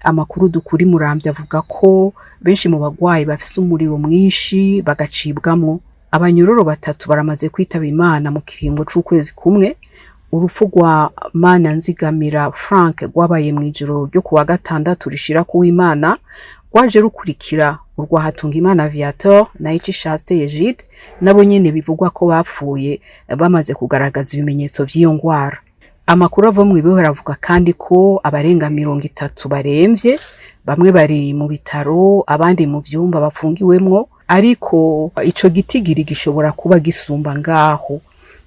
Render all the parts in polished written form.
Amakuru dukura i Muramvya avuga ko benshi mu bagwayi bafise umuriro mwinshi bagacibwamwo. Abanyororo batatu baramaze kwitaba Imana mu kiringo c'ukwezi kumwe. Urupfu rwa Mananzigamira Frank rwabaye mw'ijoro ryo kuwa gatandatu rishira kuw'Imana, rwaje rukurikira urwa Hatungimana Viateur na Icishatse Egide, nabo nyene bivugwa ko bapfuye bamaze kugaragaza ibimenyetso vy'iyo ngwara. Amakuru ava mw'ibohero avuga kandi ko abarenga 30 baremvye, bamwe bari mu bitaro, abandi mu vyumba bafungiwemwo, ariko ico gitigiri gishobora kuba gisumba ngaho.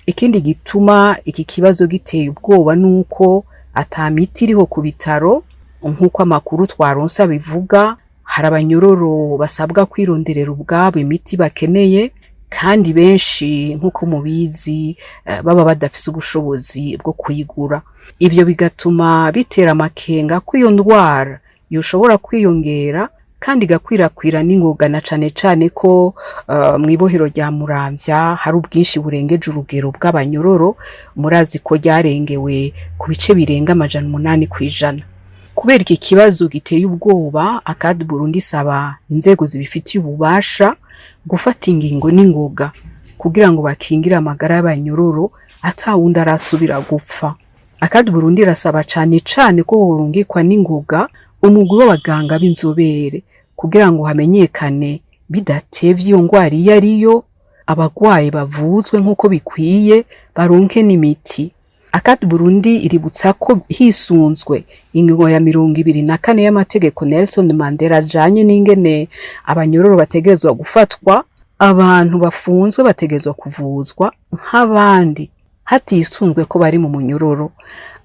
Ikindi gituma iki kibazo giteye ubwoba nuko ata miti iriho ku bitaro, nk'uko amakuru twaronse abivuga. Hari abanyororo basabwa kwironderera ubwabo imiti bakeneye, kandi benshi, nk'uko mubizi, baba badafise ubushobozi bwo kuyigura. Ivyo bigatuma bitera amakenga ko iyo ndwara yoshobora kwiyongera kandi igakwirakwira n'ingoga, na cane cane ko mw'ibohero rya Muramvya hari ubwinshi burengeje urugero bw'abanyororo. Murazi ko ryarengewe ku bice birenga 800%. Kubera iki kibazo giteye ubwoba, ACAD Burundi isaba inzego zibifitiye ububasha gufata ingingo n'ingoga kugira ngo bakingire amagara y'abanyororo atawundi arasubira gupfa. ACAD Burundi irasaba cane cane ko horungikwa n'ingoga umugwi w'abaganga b'inzobere kugira ngo hamenyekane bidatevye iyo ngwara iyo ariyo, abagwayi bavuzwe nk'uko bikwiye, baronke n'imiti. ACAD Burundi iributsa ko hisunzwe ingingo ya 24 y'amategeko Nelson Mandela ajanye n'ingene abanyororo bategerezwa gufatwa, abantu bafunzwe bategerezwa kuvuzwa nk'abandi hatisunzwe ko bari mu munyororo.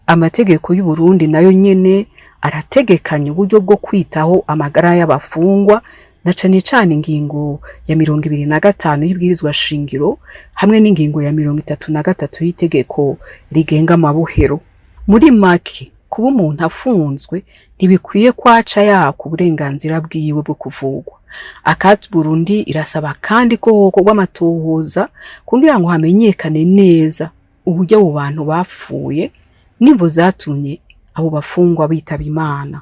Amategeko y'u Burundi nayo nyene arategekanya uburyo bwo kwitaho amagara y'abafungwa, na cane cane ingingo ya 25 y'ibwirizwa shingiro hamwe n'ingingo ya 33 y'itegeko rigenga amabohero. Muri make, kuba umuntu afunzwe ntibikwiye kwaca yaka uburenganzira bwiwe bwo kuvugwa. ACAD Burundi irasaba kandi ko hokorwa amatohoza kugira ngo hamenyekane neza uburyo abo bantu bapfuye n'imvo zatumye abo bafungwa bitaba Imana.